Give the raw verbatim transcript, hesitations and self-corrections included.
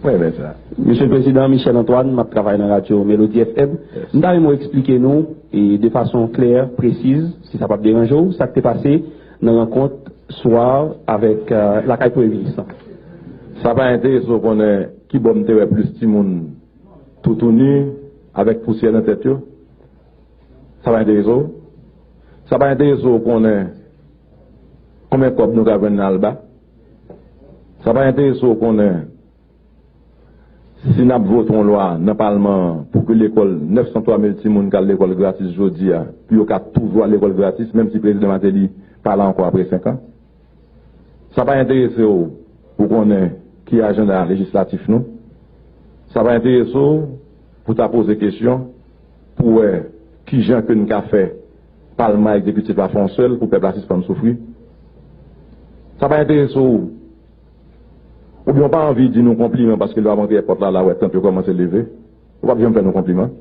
Mwen renmen sa. Mesye Prezidan, Michel Antoine, m ap travay nan radyo Melody F M. M ta renmen w eksplike nou, e de fason klè, presiz, si sa p ap deranje w, sa k te pase nan rankont swa avèk, euh, lakay Premye Minis lan. Sa pa enterese w konnen ki bò m te wè plis timoun toutouni avèk pousyè nan tèt yo? Sa pa enterese w? Sa pa enterese w konnen konbyen kòb nou ka jwenn nan Alba? Sa pa enterese w konnen si n ap vote yon lwa nan palman an pou ke lekòl, nèf san twa mil timoun k al lekòl gratis jodi a, pou yo ka toujou al lekòl gratis, menm si prezidan Martelly pa la ankò apre senk an? Sa pa enterese w pou konnen ki ajanda lejislatif nou? Sa pa enterese w pou ta poze kesyon pou wè kijan ke n ka fè palman, egzekitif la fè yon sèl pou pèp la sispann soufri? Sa pa enterese w, oubyen w pa anvi di nou konpliman paske lè w ap antre èpòt la, la w wè tant yo kòmanse leve? Ou p ap janm fè nou konpliman.